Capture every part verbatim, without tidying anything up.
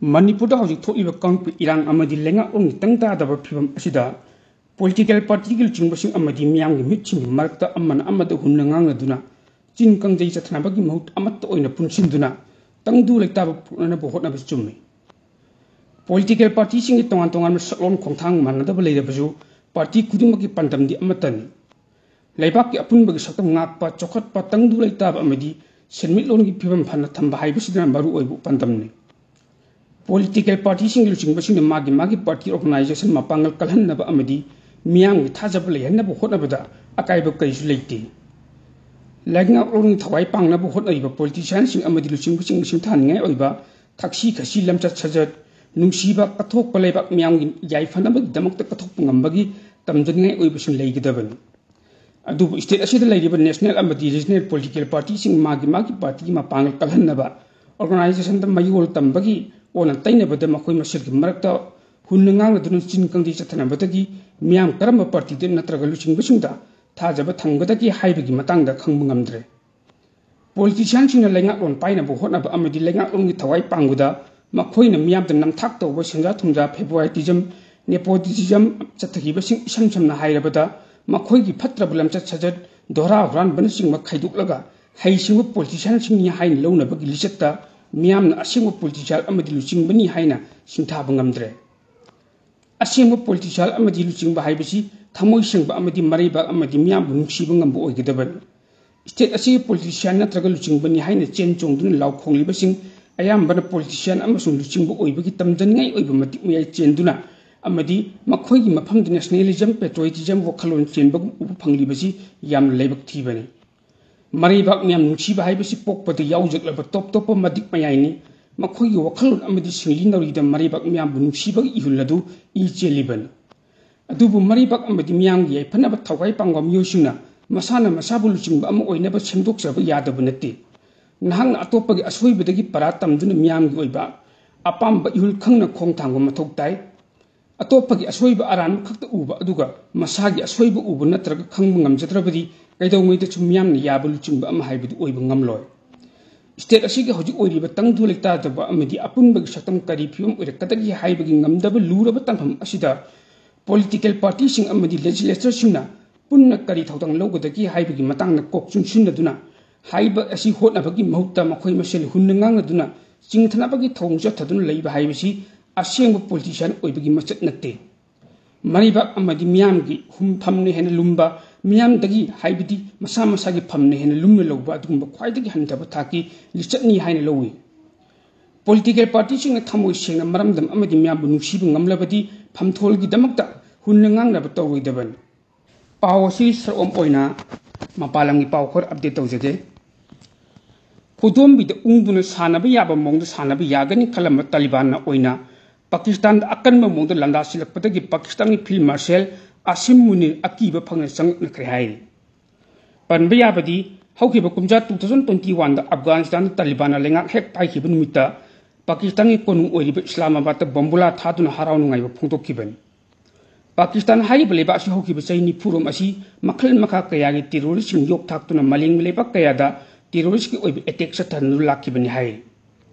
ꯃꯅꯤꯄꯨꯔꯗ ꯍꯧꯖꯤꯛ ꯊꯣꯛꯂꯤꯕ ꯀꯥꯡꯂꯨꯞꯀꯤ ꯏꯔꯥꯡ ꯑꯃꯗꯤ ꯂꯩꯉꯥꯛꯂꯣꯟꯒꯤ ꯇꯪ ꯇꯥꯗꯕ ꯐꯤꯕꯝ ꯑꯁꯤꯗ political partyꯒꯤ ꯂꯨꯆꯤꯡꯕꯁꯤꯡ ꯑꯃꯗꯤ ꯃꯤꯌꯥꯝꯒꯤ ꯃꯤꯍꯨꯠꯁꯤꯡꯒꯤ ꯃꯔꯛꯇ ꯑꯃꯅ ꯑꯃꯗ ꯍꯨꯟꯅ ꯉꯥꯡꯅꯗꯨꯅ ꯆꯤꯟ ꯀꯥꯡꯖꯩ ꯆꯠꯊꯅꯕꯒꯤ ꯃꯍꯨꯠ ꯑꯃꯠꯇ ꯑꯣꯏꯅ ꯄꯨꯟꯁꯤꯟꯗꯨꯅ ꯇꯪꯗꯨ ꯂꯩꯇꯥꯕ ꯄꯨꯔꯛꯅꯅꯕ ꯍꯣꯠꯅꯕ ꯆꯨꯝꯃꯤ꯫ Political partyꯁꯤꯡꯒꯤ ꯇꯣꯉꯥꯟ ꯇꯣꯉꯥꯟꯕ ꯁꯛꯂꯣꯟ ꯈꯣꯡꯊꯥꯡ ꯃꯥꯟꯅꯗꯕ ꯂꯩꯔꯕꯁꯨ party ꯈꯨꯗꯤꯡꯃꯛꯀꯤ ꯄꯥꯟꯗꯝꯗꯤ ꯑꯃꯠꯇꯅꯤ꯫ ꯂꯩꯕꯥꯛꯀꯤ ꯑꯄꯨꯟꯕꯒꯤ ꯁꯛꯇꯝ ꯉꯥꯛꯄ, ꯆꯥꯎꯈꯠꯄ, ꯇꯪꯗꯨ ꯂꯩꯇꯥꯕ ꯑꯃꯗꯤ ꯁꯦꯟꯃꯤꯠꯂꯣꯟꯒꯤ ꯐꯤꯕꯝ ꯐꯅ ꯊꯝꯕ ꯍꯥꯏꯕꯁꯤꯗꯅ ꯃꯔꯨꯑꯣꯏꯕ ꯄꯥꯟꯗꯝꯅꯤ꯫ Political partyꯁꯤꯡꯒꯤ ꯂꯨꯆꯤꯡꯕꯁꯤꯡꯅ ꯃꯥꯒꯤ ꯃꯥꯒꯤ party organisation ꯃꯄꯥꯡꯒꯜ ꯀꯜꯍꯟꯅꯕ ꯑꯃꯗꯤ ꯃꯤꯌꯥꯝꯒꯤ ꯊꯥꯖꯕ ꯂꯩꯍꯟꯅꯕ ꯍꯣꯠꯅꯕꯗ ꯑꯀꯥꯏꯕ ꯀꯔꯤꯁꯨ ꯂꯩꯇꯦ꯫ ꯂꯩꯉꯥꯛꯂꯣꯟꯒꯤ ꯊꯋꯥꯏ ꯄꯥꯡꯅꯕ ꯍꯣꯠꯅꯔꯤꯕ politicianꯁꯤꯡ ꯑꯃꯗꯤ ꯂꯨꯆꯤꯡꯕꯁꯤꯡ ꯁꯤꯡꯊꯥꯅꯤꯡꯉꯥꯏ ꯑꯣꯏꯕ ꯊꯛꯁꯤ ꯈꯥꯁꯤ, ꯂꯝꯆꯠ ꯁꯥꯖꯠ, ꯅꯨꯡꯁꯤꯕ, ꯀꯠꯊꯣꯛꯄ, ꯂꯩꯕꯥꯛ ꯃꯤꯌꯥꯝꯒꯤ ꯌꯥꯏꯐꯅꯕꯒꯤꯗꯃꯛꯇ ꯀꯠꯊꯣꯛꯄ ꯉꯝꯕꯒꯤ ꯇꯝꯖꯅꯤꯡꯉꯥꯏ ꯑꯣꯏꯕꯁꯤꯡ ꯂꯩꯒꯗꯕꯅꯤ꯫ ꯑꯗꯨꯕꯨ state ꯑꯁꯤꯗ ꯂꯩꯔꯤꯕ national ꯑꯃꯗꯤ regional political partyꯁꯤꯡ ꯃꯥꯒꯤ ꯃꯥꯒꯤ partyꯒꯤ ꯃꯄꯥꯡꯒꯜ ꯀꯜꯍꯟꯅꯕ, organisationꯗ ꯃꯌꯣꯜ ꯇꯝꯕꯒꯤ ꯑꯣꯟꯅ ꯇꯩꯅꯕꯗ ꯃꯈꯣꯏ ꯃꯁꯦꯜꯒꯤ ꯃꯔꯛꯇ ꯍꯨꯟꯅ ꯉꯥꯡꯅꯗꯨꯅ ꯆꯤꯟ ꯀꯥꯡꯖꯩ ꯆꯠꯊꯅꯕꯗꯒꯤ ꯃꯤꯌꯥꯝ ꯀꯔꯝꯕ partyꯗ ꯅꯠꯇ꯭ꯔꯒ ꯂꯨꯆꯤꯡꯕꯁꯤꯡꯗ ꯊꯥꯖꯕ ꯊꯝꯒꯗꯒꯦ ꯍꯥꯏꯕꯒꯤ ꯃꯇꯥꯡꯗ ꯈꯪꯕ ꯉꯝꯗ꯭ꯔꯦ꯫ Politicianꯁꯤꯡꯅ ꯂꯩꯉꯥꯛꯂꯣꯟ ꯄꯥꯏꯅꯕ ꯍꯣꯠꯅꯕ ꯑꯃꯗꯤ ꯂꯩꯉꯥꯛꯂꯣꯟꯒꯤ ꯊꯋꯥꯏ ꯄꯥꯡꯕꯗ ꯃꯈꯣꯏꯅ ꯃꯤꯌꯥꯝꯗ ꯅꯝꯊꯥꯛ ꯇꯧꯕ, ꯁꯦꯟꯖꯥ ꯊꯨꯝꯖꯥ, favoritism, nepotism ꯆꯠꯊꯈꯤꯕꯁꯤꯡ, ꯏꯁꯝ ꯁꯝꯅ ꯍꯥꯏꯔꯕꯗ ꯃꯈꯣꯏꯒꯤ ꯐꯠꯇ꯭ꯔꯕ ꯂꯝꯆꯠ ꯁꯥꯖꯠ, ꯗꯣꯍꯔꯥ ꯍꯨꯔꯥꯟꯕꯅꯆꯤꯡꯕ ꯈꯥꯏꯗꯣꯛꯂꯒ ꯍꯩꯁꯤꯡꯕ politicianꯁꯤꯡꯅꯤ ꯍꯥꯏꯅ ꯂꯧꯅꯕꯒꯤ ꯂꯤꯆꯠꯇ ꯃꯤꯌꯥꯝꯅ ꯑꯁꯦꯡꯕ politician ꯑꯃꯗꯤ ꯂꯨꯆꯤꯡꯕꯅꯤ ꯍꯥꯏꯅ ꯁꯤꯡꯊꯥꯕ ꯉꯝꯗ꯭ꯔꯦ꯫ ꯑꯁꯦꯡꯕ politician ꯑꯃꯗꯤ ꯂꯨꯆꯤꯡꯕ ꯍꯥꯏꯕꯁꯤ ꯊꯃꯣꯏ ꯁꯦꯡꯕ ꯑꯃꯗꯤ ꯃꯔꯩꯕꯥꯛ ꯑꯃꯗꯤ ꯃꯤꯌꯥꯝꯕꯨ ꯅꯨꯡꯁꯤꯕ ꯉꯝꯕ ꯑꯣꯏꯒꯗꯕꯅꯤ꯫ State ꯑꯁꯤꯒꯤ politician ꯅꯠꯇ꯭ꯔꯒ ꯂꯨꯆꯤꯡꯕꯅꯤ ꯍꯥꯏꯅ ꯆꯦꯟ ꯆꯣꯡꯗꯨꯅ ꯂꯥꯎ ꯈꯣꯡꯂꯤꯕꯁꯤꯡ ꯑꯌꯥꯝꯕꯅ politician ꯑꯃꯁꯨꯡ ꯂꯨꯆꯤꯡꯕ ꯑꯣꯏꯕꯒꯤ ꯇꯝꯖꯅꯤꯡꯉꯥꯏ ꯑꯣꯏꯕ ꯃꯇꯤꯛ ꯃꯌꯥꯏ ꯆꯦꯟꯗꯨꯅ ꯑꯃꯗꯤ ꯃꯈꯣꯏꯒꯤ ꯃꯐꯝꯗ nationalism, patriotism ꯋꯥꯈꯜꯂꯣꯟ ꯆꯦꯟꯕꯒꯨꯝ ꯎꯕ ꯐꯪꯂꯤꯕꯁꯤ ꯌꯥꯝꯅ ꯂꯥꯏꯕꯛ ꯊꯤꯕꯅꯤ꯫ ꯃꯔꯩꯕꯥꯛ ꯃꯤꯌꯥꯝ ꯅꯨꯡꯁꯤꯕ ꯍꯥꯏꯕꯁꯤ ꯄꯣꯛꯄꯗ ꯌꯥꯎꯖꯛꯂꯕ ꯇꯣꯞ ꯇꯣꯞꯄ ꯃꯇꯤꯛ ꯃꯌꯥꯏꯅꯤ꯫ ꯃꯈꯣꯏꯒꯤ ꯋꯥꯈꯜꯂꯣꯟ ꯑꯃꯗꯤ ꯁꯤꯡꯂꯤ ꯅꯥꯎꯔꯤꯗ ꯃꯔꯩꯕꯥꯛ ꯃꯤꯌꯥꯝꯕꯨ ꯅꯨꯡꯁꯤꯕꯒꯤ ꯏꯍꯨꯜ ꯑꯗꯨ ꯏ ꯆꯦꯜꯂꯤꯕꯅꯤ꯫ ꯑꯗꯨꯕꯨ ꯃꯔꯩꯕꯥꯛ ꯑꯃꯗꯤ ꯃꯤꯌꯥꯝꯒꯤ ꯌꯥꯏꯐꯅꯕ ꯊꯋꯥꯏ ꯄꯥꯡꯕ ꯃꯤꯑꯣꯏꯁꯤꯡꯅ ꯃꯁꯥꯅ ꯃꯁꯥꯕꯨ ꯂꯨꯆꯤꯡꯕ ꯑꯃ ꯑꯣꯏꯅꯕ ꯁꯦꯝꯗꯣꯛꯆꯕ ꯌꯥꯗꯕ ꯅꯠꯇꯦ꯫ ꯅꯍꯥꯛꯅ ꯑꯇꯣꯞꯄꯒꯤ ꯑꯁꯣꯏꯕꯗꯒꯤ ꯄꯔꯥ ꯇꯝꯗꯨꯅ ꯃꯤꯌꯥꯝꯒꯤ ꯑꯣꯏꯕ ꯑꯄꯥꯝꯕ ꯏꯍꯨꯜ ꯈꯪꯅ ꯈꯣꯡ ꯊꯥꯡꯕ ꯃꯊꯧ ꯇꯥꯏ꯫ ꯑꯇꯣꯞꯄꯒꯤ ꯑꯁꯣꯏꯕ ꯑꯔꯥꯟꯕ ꯈꯛꯇ ꯎꯕ ꯑꯗꯨꯒ ꯃꯁꯥꯒꯤ ꯑꯁꯣꯏꯕ ꯎꯕ ꯅꯠꯇ꯭ꯔꯒ ꯈꯪꯕ ꯉꯝꯖꯗ꯭ꯔꯕꯗꯤ ꯀꯩꯗꯧꯉꯩꯗꯁꯨ ꯃꯤꯌꯥꯝꯅ ꯌꯥꯕ ꯂꯨꯆꯤꯡꯕ ꯑꯃ ꯍꯥꯏꯕꯗꯨ ꯑꯣꯏꯕ ꯉꯝꯂꯣꯏ꯫ ꯁ꯭ꯇꯦꯠ ꯑꯁꯤꯒꯤ ꯍꯧꯖꯤꯛ ꯑꯣꯏꯔꯤꯕ ꯇꯪꯗꯨ ꯂꯩꯇꯥꯗꯕ ꯑꯃꯗꯤ ꯑꯄꯨꯟꯕꯒꯤ ꯁꯛꯇꯝ ꯀꯔꯤ ꯐꯤꯕꯝ ꯑꯣꯏꯔꯛꯀꯗꯒꯦ ꯍꯥꯏꯕꯒꯤ ꯉꯝꯗꯕ ꯂꯨꯔꯕ ꯇꯥꯟꯐꯝ ꯑꯁꯤꯗ political partyꯁꯤꯡ ꯑꯃꯗꯤ legislatorꯁꯤꯡꯅ ꯄꯨꯟꯅ ꯀꯔꯤ ꯊꯧꯗꯥꯡ ꯂꯧꯒꯗꯒꯦ ꯍꯥꯏꯕꯒꯤ ꯃꯇꯥꯡꯗ ꯀꯣꯛ ꯆꯨꯡꯁꯤꯟꯅꯗꯨꯅ ꯍꯥꯏꯕ ꯑꯁꯤ ꯍꯣꯠꯅꯕꯒꯤ ꯃꯍꯨꯠꯇ ꯃꯈꯣꯏ ꯃꯁꯦꯜ ꯍꯨꯟꯅ ꯉꯥꯡꯅꯗꯨꯅ ꯆꯤꯡꯊꯅꯕꯒꯤ ꯊꯧꯑꯣꯡ ꯆꯠꯊꯗꯨꯅ ꯂꯩꯕ ꯍꯥꯏꯕꯁꯤ ꯑꯁꯦꯡꯕ politician ꯑꯣꯏꯕꯒꯤ ꯃꯆꯠ ꯅꯠꯇꯦ꯫ ꯃꯔꯩꯕꯥꯛ ꯑꯃꯗꯤ ꯃꯤꯌꯥꯝꯒꯤ ꯍꯨꯝ-, ꯐꯝꯅ ꯍꯦꯟꯅ ꯂꯨꯝꯕ, ꯃꯤꯌꯥꯝꯗꯒꯤ ꯍꯥꯏꯕꯗꯤ ꯃꯁꯥ ꯃꯁꯥꯒꯤ ꯐꯝꯅ ꯍꯦꯟꯅ ꯂꯨꯝꯅ ꯂꯧꯕ ꯑꯗꯨꯒꯨꯝꯕ ꯈ꯭ꯋꯥꯏꯗꯒꯤ ꯍꯟꯊꯕ ꯊꯥꯛꯀꯤ ꯂꯤꯆꯠꯅꯤ ꯍꯥꯏꯅ ꯂꯧꯏ꯫ Political partyꯁꯤꯡꯅ ꯊꯃꯣꯏ ꯁꯦꯡꯅ ꯃꯔꯝꯗꯝ ꯑꯃꯗꯤ ꯃꯤꯌꯥꯝꯕꯨ ꯅꯨꯡꯁꯤꯕ ꯉꯝꯂꯕꯗꯤ ꯐꯝꯊꯣꯜꯒꯤꯗꯃꯛꯇ ꯍꯨꯟꯅ ꯉꯥꯡꯅꯕ ꯇꯧꯔꯣꯏꯗꯕꯅꯤ꯫ ꯄꯥꯎ ꯑꯁꯤ ꯁꯔꯑꯣꯝ ꯑꯣꯏꯅ ꯃꯄꯥꯟ ꯂꯝꯒꯤ ꯄꯥꯎ ꯈꯔ update ꯇꯧꯖꯒꯦ꯫ ꯈꯨꯗꯣꯝꯕꯤꯗ ꯎꯪꯗꯨꯅ ꯁꯥꯟꯅꯕ ꯌꯥꯕ ꯃꯑꯣꯡꯗ ꯁꯥꯟꯅꯕ ꯌꯥꯒꯅꯤ ꯈꯜꯂꯝꯕ ꯇꯥꯂꯤꯕꯥꯟꯅ ꯑꯣꯏꯅ ꯄꯥꯀꯤꯁꯇꯥꯟꯗ ꯑꯀꯟꯕ ꯃꯑꯣꯡꯗ ꯂꯥꯟꯗꯥꯁꯤꯜꯂꯛꯄꯗꯒꯤ ꯄꯥꯀꯤꯁꯇꯥꯟꯒꯤ field marshal ꯑꯁꯤꯝ ꯃꯨꯅꯤꯔ ꯑꯀꯤꯕ ꯐꯪꯅ ꯆꯪꯂꯛꯅꯈ꯭ꯔꯦ ꯍꯥꯏꯔꯤ꯫ ꯄꯟꯕ ꯌꯥꯕꯗꯤ, ꯍꯧꯈꯤꯕ ꯀꯨꯝꯖꯥ two thousand twenty oneꯗ ꯑꯐꯒꯥꯅꯤꯁꯇꯥꯟꯗ ꯇꯥꯂꯤꯕꯥꯟꯅ ꯂꯩꯉꯥꯛ ꯍꯦꯛ ꯄꯥꯏꯈꯤꯕ ꯅꯨꯃꯤꯠꯇ ꯄꯥꯀꯤꯁꯇꯥꯟꯒꯤ ꯀꯣꯅꯨꯡ ꯑꯣꯏꯔꯤꯕ ꯏꯁꯂꯥꯃꯥꯕꯥꯗꯇ ꯕꯣꯝꯕꯨꯂꯥ ꯊꯥꯗꯨꯅ ꯍꯔꯥꯎ ꯅꯨꯡꯉꯥꯏꯕ ꯐꯣꯡꯗꯣꯛꯈꯤꯕꯅꯤ꯫ ꯄꯥꯀꯤꯁꯇꯥꯟ ꯍꯥꯏꯔꯤꯕ ꯂꯩꯕꯥꯛ ꯑꯁꯤ ꯍꯧꯈꯤꯕ ꯆꯍꯤ ꯅꯤꯐꯨꯔꯣꯝ ꯑꯁꯤ ꯃꯈꯜ ꯃꯈꯥ ꯀꯌꯥꯒꯤ terroristꯁꯤꯡ ꯌꯣꯛ ꯊꯥꯛꯇꯨꯅ ꯃꯥꯂꯦꯝꯒꯤ ꯂꯩꯕꯥꯛ ꯀꯌꯥꯗ terroristꯀꯤ ꯑꯣꯏꯕ attack ꯆꯠꯊꯗꯨꯅ ꯂꯥꯛꯈꯤꯕꯅꯤ ꯍꯥꯏ꯫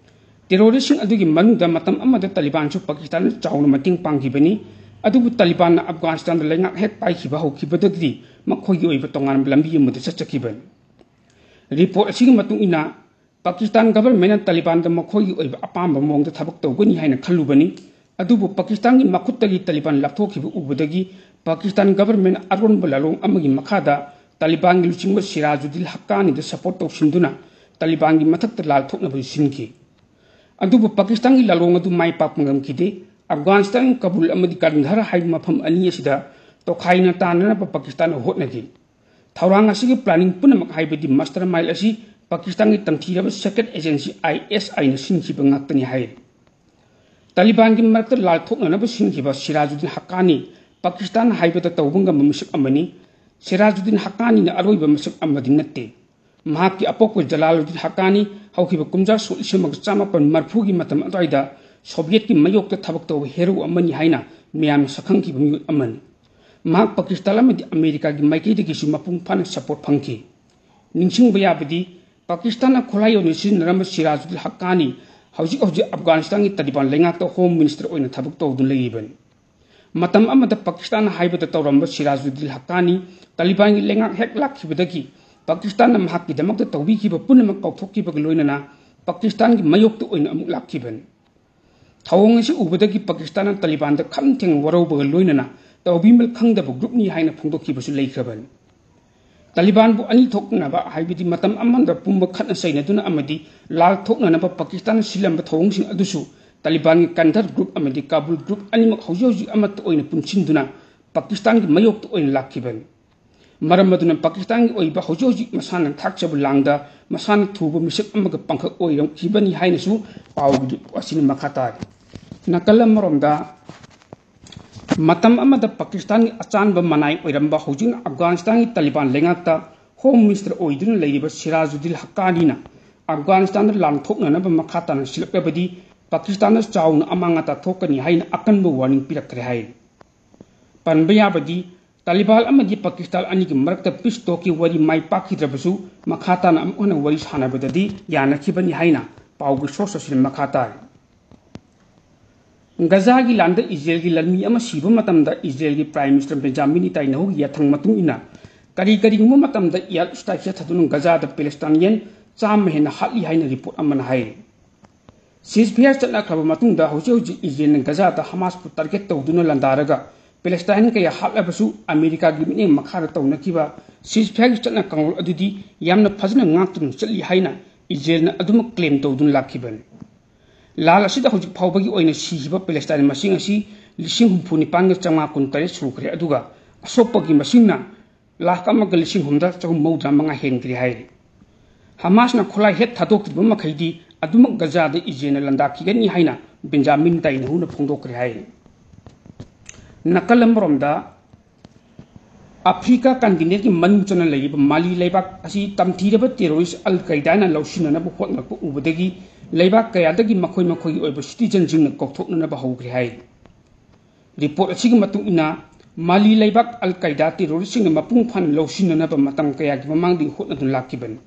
Terroristꯁꯤꯡ ꯑꯗꯨꯒꯤ ꯃꯅꯨꯡꯗ ꯃꯇꯝ ꯑꯃꯗ ꯇꯥꯂꯤꯕꯥꯟꯁꯨ ꯄꯥꯀꯤꯁꯇꯥꯟꯗ ꯆꯥꯎꯅ ꯃꯇꯦꯡ ꯄꯥꯡꯈꯤꯕꯅꯤ, ꯑꯗꯨꯕꯨ ꯇꯥꯂꯤꯕꯥꯟꯅ ꯑꯐꯒꯥꯅꯤꯁꯇꯥꯟꯗ ꯂꯩꯉꯥꯛ ꯍꯦꯛ ꯄꯥꯏꯈꯤꯕ ꯍꯧꯈꯤꯕꯗꯒꯤꯗꯤ ꯃꯈꯣꯏꯒꯤ ꯑꯣꯏꯕ ꯇꯣꯉꯥꯟꯕ ꯂꯝꯕꯤ ꯑꯃꯗ ꯆꯠꯆꯈꯤꯕꯅꯤ꯫ Report ꯑꯁꯤꯒꯤ ꯃꯇꯨꯡ ꯏꯟꯅ, ꯄꯥꯀꯤꯁꯇꯥꯟ governmentꯅ ꯇꯥꯂꯤꯕꯥꯟꯗ ꯃꯈꯣꯏꯒꯤ ꯑꯣꯏꯕ ꯑꯄꯥꯝꯕ ꯃꯑꯣꯡꯗ ꯊꯕꯛ ꯇꯧꯒꯅꯤ ꯍꯥꯏꯅ ꯈꯜꯂꯨꯕꯅꯤ, ꯑꯗꯨꯕꯨ ꯄꯥꯀꯤꯁꯇꯥꯟꯒꯤ ꯃꯈꯨꯠꯇꯒꯤ ꯇꯥꯂꯤꯕꯥꯟ ꯂꯥꯞꯊꯣꯛꯈꯤꯕ ꯎꯕꯗꯒꯤ ꯄꯥꯀꯤꯁꯇꯥꯟ government ꯑꯔꯣꯟꯕ ꯂꯥꯂꯣꯡ ꯑꯃꯒꯤ ꯃꯈꯥꯗ ꯇꯥꯂꯤꯕꯥꯟꯒꯤ ꯂꯨꯆꯤꯡꯕ ꯁꯤꯔꯥꯖꯨꯗꯤꯟ ꯍꯛꯀꯥꯅꯤꯗ support ꯇꯧꯁꯤꯟꯗꯨꯅ ꯇꯥꯂꯤꯕꯥꯟꯒꯤ ꯃꯊꯛꯇ ꯂꯥꯜ ꯊꯣꯛꯅꯕꯁꯨ ꯁꯤꯟꯈꯤ꯫ ꯑꯗꯨꯕꯨ ꯄꯥꯀꯤꯁꯇꯥꯟꯒꯤ ꯂꯥꯂꯣꯡ ꯑꯗꯨ ꯃꯥꯏ ꯄꯥꯛꯄ ꯉꯝꯈꯤꯗꯦ꯫ ꯑꯐꯒꯥꯅꯤꯁꯇꯥꯟꯒꯤ ꯀꯥꯕꯨꯜ ꯑꯃꯗꯤ ꯀꯥꯟꯙꯥꯔ ꯍꯥꯏꯕ ꯃꯐꯝ ꯑꯅꯤ ꯑꯁꯤꯗ ꯇꯣꯈꯥꯏꯅ ꯇꯥꯅꯅꯕ ꯄꯥꯀꯤꯁꯇꯥꯟꯅ ꯍꯣꯠꯅꯈꯤ꯫ ꯊꯧꯔꯥꯡ ꯑꯁꯤꯒꯤ planning ꯄꯨꯝꯅꯃꯛ, ꯍꯥꯏꯕꯗꯤ mastermind ꯑꯁꯤ ꯄꯥꯀꯤꯁꯇꯥꯟꯒꯤ ꯇꯝꯊꯤꯔꯕ secret agency ISIꯅ ꯁꯤꯟꯈꯤꯕ ꯉꯥꯛꯇꯅꯤ ꯍꯥꯏꯔꯤ꯫ ꯇꯥꯂꯤꯕꯥꯟꯒꯤ ꯃꯔꯛꯇ ꯂꯥꯜ ꯊꯣꯛꯅꯅꯕ ꯁꯤꯟꯈꯤꯕ ꯁꯤꯔꯥꯖꯨꯗꯤꯟ ꯍꯛꯀꯥꯅꯤ ꯄꯥꯀꯤꯁꯇꯥꯟ ꯍꯥꯏꯕꯗ ꯇꯧꯕ ꯉꯝꯕ ꯃꯤꯁꯛ ꯑꯃꯅꯤ꯫ ꯁꯤꯔꯥꯖꯨꯗꯤꯟ ꯍꯛꯀꯥꯅꯤꯅ ꯑꯔꯣꯏꯕ ꯃꯁꯛ ꯑꯃꯗꯤ ꯅꯠꯇꯦ꯫ ꯃꯍꯥꯛꯀꯤ ꯑꯄꯣꯛꯄ ꯖꯂꯥꯂꯨꯗꯤꯟ ꯍꯛꯀꯥꯅꯤ ꯍꯧꯈꯤꯕ ꯀꯨꯝꯖꯥ ꯁꯣꯛ ꯂꯤꯁꯤꯡ ꯑꯃꯒ ꯆꯥꯃꯥꯄꯟ ꯃꯔꯤꯐꯨꯒꯤ ꯃꯇꯝ ꯑꯗꯨꯋꯥꯏꯗ ꯁꯣꯚꯤꯌꯦꯠꯀꯤ ꯃꯥꯌꯣꯛꯇ ꯊꯕꯛ ꯇꯧꯕ hero ꯑꯃꯅꯤ ꯍꯥꯏꯅ ꯃꯤꯌꯥꯝꯅ ꯁꯛꯈꯪꯈꯤꯕ ꯃꯤꯑꯣꯏ ꯑꯃꯅꯤ꯫ ꯃꯍꯥꯛ ꯄꯥꯀꯤꯁꯇꯥꯟ ꯑꯃꯗꯤ ꯑꯃꯦꯔꯤꯀꯥꯒꯤ ꯃꯥꯏꯀꯩꯗꯒꯤꯁꯨ ꯃꯄꯨꯡ ꯐꯥꯅ support ꯐꯪꯈꯤ꯫ ꯅꯤꯡꯁꯤꯡꯕ ꯌꯥꯕꯗꯤ, ꯄꯥꯀꯤꯁꯇꯥꯟꯅ ꯈꯨꯠꯂꯥꯏ ꯑꯣꯏꯅ ꯁꯤꯖꯤꯟꯅꯔꯝꯕ ꯁꯤꯔꯥꯖꯨꯗꯤꯜ ꯍꯛꯀꯥꯅꯤ ꯍꯧꯖꯤꯛ ꯍꯧꯖꯤꯛ ꯑꯐꯒꯥꯅꯤꯁꯇꯥꯟꯒꯤ ꯇꯥꯂꯤꯕꯥꯟ ꯂꯩꯉꯥꯛꯇ ꯍꯣꯝ ꯃꯤꯅꯤꯁꯇꯔ ꯑꯣꯏꯅ ꯊꯕꯛ ꯇꯧꯗꯨꯅ ꯂꯩꯔꯤꯕꯅꯤ꯫ ꯃꯇꯝ ꯑꯃꯗ ꯄꯥꯀꯤꯁꯇꯥꯟꯅ ꯍꯥꯏꯕꯗ ꯇꯧꯔꯝꯕ ꯁꯤꯔꯥꯖꯨꯗꯤꯜ ꯍꯛꯀꯥꯅꯤ ꯇꯥꯂꯤꯕꯥꯟꯒꯤ ꯂꯩꯉꯥꯛ ꯍꯦꯛ ꯂꯥꯛꯈꯤꯕꯗꯒꯤ ꯄꯥꯀꯤꯁꯇꯥꯟꯅ ꯃꯍꯥꯛꯀꯤꯗꯃꯛꯇ ꯇꯧꯕꯤꯈꯤꯕ ꯄꯨꯝꯅꯃꯛ ꯀꯥꯎꯊꯣꯛꯈꯤꯕꯒ ꯂꯣꯏꯅꯅ ꯄꯥꯀꯤꯁꯇꯥꯟꯒꯤ ꯃꯥꯌꯣꯛꯇ ꯑꯣꯏꯅ ꯑꯃꯨꯛ ꯂꯥꯛꯈꯤꯕꯅꯤ꯫ ꯊꯧꯑꯣꯡ ꯑꯁꯤ ꯎꯕꯗꯒꯤ ꯄꯥꯀꯤꯁꯇꯥꯟꯅ ꯇꯥꯂꯤꯕꯥꯟꯗ ꯈꯝ ꯊꯦꯡꯅ ꯋꯥꯔꯧꯕꯒ ꯂꯣꯏꯅꯅ ꯇꯧꯕꯤꯃꯜ ꯈꯪꯗꯕ ꯒ꯭ꯔꯨꯞꯅꯤ ꯍꯥꯏꯅ ꯐꯣꯡꯗꯣꯛꯈꯤꯕꯁꯨ ꯂꯩꯈ꯭ꯔꯕꯅꯤ꯫ ꯇꯥꯂꯤꯕꯥꯟꯕꯨ ꯑꯅꯤ ꯊꯣꯛꯅꯅꯕ, ꯍꯥꯏꯕꯗꯤ ꯃꯇꯝ ꯑꯃꯗ ꯄꯨꯝꯕ ꯈꯠꯅ ꯆꯩꯅꯗꯨꯅ ꯑꯃꯗꯤ ꯂꯥꯜ ꯊꯣꯛꯅꯅꯕ ꯄꯥꯀꯤꯁꯇꯥꯟꯅ ꯁꯤꯜꯂꯝꯕ ꯊꯧꯑꯣꯡꯁꯤꯡ ꯑꯗꯨꯁꯨ ꯇꯥꯂꯤꯕꯥꯟꯒꯤ ꯀꯟꯙꯔ ꯒ꯭ꯔꯨꯞ ꯑꯃꯗꯤ ꯀꯥꯕꯨꯜ ꯒ꯭ꯔꯨꯞ ꯑꯅꯤꯃꯛ ꯍꯧꯖꯤꯛ ꯍꯧꯖꯤꯛ ꯑꯃꯠꯇ ꯑꯣꯏꯅ ꯄꯨꯟꯁꯤꯟꯗꯨꯅ ꯄꯥꯀꯤꯁꯇꯥꯟꯒꯤ ꯃꯥꯌꯣꯛꯇ ꯑꯣꯏꯅ ꯂꯥꯛꯈꯤꯕꯅꯤ꯫ ꯃꯔꯝ ꯑꯗꯨꯅ ꯄꯥꯀꯤꯁꯇꯥꯟꯒꯤ ꯑꯣꯏꯕ ꯍꯧꯖꯤꯛ ꯍꯧꯖꯤꯛ ꯃꯁꯥꯅ ꯊꯥꯛꯆꯕ ꯂꯥꯡꯗ ꯃꯁꯥꯅ ꯊꯨꯕ ꯃꯤꯁꯛ ꯑꯃꯒ ꯄꯥꯡꯈꯛ ꯑꯣꯏꯔꯛꯈꯤꯕꯅꯤ ꯍꯥꯏꯅꯁꯨ ꯄꯥꯎꯒꯤ ꯑꯁꯤꯅ ꯃꯈꯥ ꯇꯥꯔꯤ꯫ ꯅꯥꯀꯜ ꯑꯃꯔꯣꯝꯗ, ꯃꯇꯝ ꯑꯃꯗ ꯄꯥꯀꯤꯁꯇꯥꯟꯒꯤ ꯑꯆꯥꯟꯕ ꯃꯅꯥꯏ ꯑꯣꯏꯔꯝꯕ, ꯍꯧꯖꯤꯛꯅ ꯑꯐꯒꯥꯅꯤꯁꯇꯥꯟꯒꯤ ꯇꯥꯂꯤꯕꯥꯟ ꯂꯩꯉꯥꯛꯇ ꯍꯣꯝ ꯃꯤꯅꯤꯁꯇꯔ ꯑꯣꯏꯗꯨꯅ ꯂꯩꯔꯤꯕ ꯁꯤꯔꯥꯖꯨꯗꯤꯜ ꯍꯛꯀꯥꯅꯤꯅ ꯑꯐꯒꯥꯅꯤꯁꯇꯥꯟꯗ ꯂꯥꯟ ꯊꯣꯛꯅꯅꯕ ꯃꯈꯥ ꯇꯥꯅ ꯁꯤꯜꯂꯛꯂꯕꯗꯤ ꯄꯥꯀꯤꯁꯇꯥꯟꯗ ꯆꯥꯎꯅ ꯑꯃꯥꯡ ꯑꯇꯥ ꯊꯣꯛꯀꯅꯤ ꯍꯥꯏꯅ ꯑꯀꯟꯕ ꯋꯥꯔꯅꯤꯡ ꯄꯤꯔꯛꯈ꯭ꯔꯦ ꯍꯥꯏ꯫ ꯄꯟꯕ ꯌꯥꯕꯗꯤ, ꯇꯥꯂꯤꯕꯥꯟ ꯑꯃꯗꯤ ꯄꯥꯀꯤꯁꯇꯥꯟ ꯑꯅꯤꯒꯤ ꯃꯔꯛꯇ ꯄꯤꯁ ꯇꯣꯛꯀꯤ ꯋꯥꯔꯤ ꯃꯥꯏ ꯄꯥꯛꯈꯤꯗ꯭ꯔꯕꯁꯨ, ꯃꯈꯥ ꯇꯥꯅ ꯑꯃꯨꯛ ꯍꯟꯅ ꯋꯥꯔꯤ ꯁꯥꯟꯅꯕꯗꯗꯤ ꯌꯥꯅꯈꯤꯕꯅꯤ ꯍꯥꯏꯅ ꯄꯥꯎꯒꯤ ꯁꯣꯔꯁ ꯑꯁꯤꯅ ꯃꯈꯥ ꯇꯥꯔꯤ꯫ ꯒꯖꯥꯒꯤ ꯂꯥꯟꯗ ꯏꯖꯔꯦꯜꯒꯤ ꯂꯥꯟꯃꯤ ꯑꯃ ꯁꯤꯕ ꯃꯇꯝꯗ ꯏꯖꯔꯦꯜꯒꯤ ꯄ꯭ꯔꯥꯏꯝ ꯃꯤꯅꯤꯁꯇꯔ ꯕꯦꯟꯖꯥꯃꯤꯟ ꯅꯤꯇꯥꯏꯅꯍꯨꯒꯤ ꯌꯥꯊꯪ ꯃꯇꯨꯡ ꯏꯟꯅ ꯀꯔꯤ ꯀꯔꯤꯒꯨꯝꯕ ꯃꯇꯝꯗ ꯏꯌꯥꯔ ꯁ꯭ꯇ꯭ꯔꯥꯏꯛ ꯆꯠꯊꯗꯨꯅ ꯒꯖꯥꯗ ꯄꯦꯂꯦꯁꯇꯥꯏꯅꯤꯌꯟ ꯆꯥꯝꯃ ꯍꯦꯟꯅ ꯍꯥꯠꯂꯤ ꯍꯥꯏꯅ ꯔꯤꯄꯣꯔꯠ ꯑꯃꯅ ꯍꯥꯏꯔꯤ꯫ ꯁꯤꯖꯐꯤꯌꯥꯔ ꯆꯠꯅꯈ꯭ꯔꯕ ꯃꯇꯨꯡꯗ ꯍꯧꯖꯤꯛ ꯍꯧꯖꯤꯛ ꯏꯖꯔꯦꯜꯅ ꯒꯖꯥꯗ ꯍꯃꯥꯁꯄꯨ ꯇꯥꯔꯒꯦꯠ ꯇꯧꯗꯨꯅ ꯂꯥꯟꯗꯥꯔꯒ ꯄꯦꯂꯦꯁꯇꯥꯏꯟ ꯀꯌꯥ ꯍꯥꯠꯂꯕꯁꯨ ꯑꯃꯦꯔꯤꯀꯥꯒꯤ ꯃꯤꯠꯌꯦꯡ ꯃꯈꯥꯗ ꯇꯧꯅꯈꯤꯕ ꯁꯤꯖꯐꯤꯌꯥꯔꯒꯤ ꯆꯠꯅ ꯀꯥꯡꯂꯣꯟ ꯑꯗꯨꯗꯤ ꯌꯥꯝꯅ ꯐꯖꯅ ꯉꯥꯛꯇꯨꯅ ꯆꯠꯂꯤ ꯍꯥꯏꯅ ꯏꯖꯔꯦꯜꯅ ꯑꯗꯨꯃꯛ ꯀ꯭ꯂꯦꯝ ꯇꯧꯗꯨꯅ ꯂꯥꯛꯈꯤꯕꯅꯤ꯫ ꯂꯥꯟ ꯑꯁꯤꯗ ꯍꯧꯖꯤꯛ ꯐꯥꯎꯕꯒꯤ ꯑꯣꯏꯅ ꯁꯤꯈꯤꯕ ꯄꯦꯂꯦꯁꯇꯥꯏꯟ ꯃꯁꯤꯡ ꯑꯁꯤ ꯂꯤꯁꯤꯡ ꯍꯨꯝꯐꯨ ꯅꯤꯄꯥꯟꯒ ꯆꯥꯝꯃꯉꯥ ꯀꯨꯟꯇꯔꯦꯠ ꯁꯨꯈ꯭ꯔꯦ, ꯑꯗꯨꯒ ꯑꯁꯣꯛꯄꯒꯤ ꯃꯁꯤꯡꯅ ꯂꯥꯈ ꯑꯃꯒ ꯂꯤꯁꯤꯡ ꯍꯨꯝꯐꯨꯇꯔꯥ ꯆꯍꯨꯝ ꯃꯧꯗ꯭ꯔꯥ ꯃꯉꯥ ꯍꯦꯟꯈ꯭ꯔꯦ ꯍꯥꯏꯔꯤ꯫ ꯍꯃꯥꯁꯅ ꯈꯨꯠꯂꯥꯏ ꯍꯦꯛ ꯊꯥꯗꯣꯛꯇ꯭ꯔꯤꯕ ꯃꯈꯩꯗꯤ ꯑꯗꯨꯃꯛ ꯒꯖꯥꯗ ꯏꯖꯔꯦꯜꯅ ꯂꯥꯟꯗꯥꯈꯤꯒꯅꯤ ꯍꯥꯏꯅ ꯕꯦꯟꯖꯥꯃꯤꯟ ꯅꯦꯇꯥꯟꯌꯥꯍꯨꯅ ꯐꯣꯡꯗꯣꯛꯈ꯭ꯔꯦ ꯍꯥꯏꯔꯤ꯫ ꯅꯥꯀꯜ ꯑꯃꯔꯣꯝꯗ, ꯑꯐ꯭ꯔꯤꯀꯥ ꯀꯟꯇꯤꯅꯦꯟꯒꯤ ꯃꯅꯨꯡ ꯆꯟꯅ ꯂꯩꯔꯤꯕ ꯃꯥꯂꯤ ꯂꯩꯕꯥꯛ ꯑꯁꯤ ꯇꯝꯊꯤꯔꯕ ꯇꯦꯔꯣꯔꯤꯁ ꯑꯜ ꯀꯥꯏꯗꯥꯅ ꯂꯧꯁꯤꯟꯅꯅꯕ ꯍꯣꯠꯅꯔꯛꯄ ꯎꯕꯗꯒꯤ ꯂꯩꯕꯥꯛ ꯀꯌꯥꯗꯒꯤ ꯃꯈꯣꯏ ꯃꯈꯣꯏꯒꯤ ꯑꯣꯏꯕ ꯁꯤꯇꯤꯖꯟꯁꯤꯡꯅ ꯀꯧꯊꯣꯛꯅꯅꯕ ꯍꯧꯈ꯭ꯔꯦ ꯍꯥꯏꯔꯤ꯫ ꯔꯤꯄꯣꯔꯠ ꯑꯁꯤꯒꯤ ꯃꯇꯨꯡ ꯏꯟꯅ, ꯃꯥꯂꯤ ꯂꯩꯕꯥꯛ ꯑꯜ ꯀꯥꯏꯗꯥ ꯇꯦꯔꯣꯔꯤꯁꯁꯤꯡꯅ ꯃꯄꯨꯡ ꯐꯥꯅ ꯂꯧꯁꯤꯟꯅꯅꯕ ꯃꯇꯝ ꯀꯌꯥꯒꯤ ꯃꯃꯥꯡꯗꯒꯤ ꯍꯣꯠꯅꯗꯨꯅ ꯂꯥꯛꯈꯤꯕꯅꯤ꯫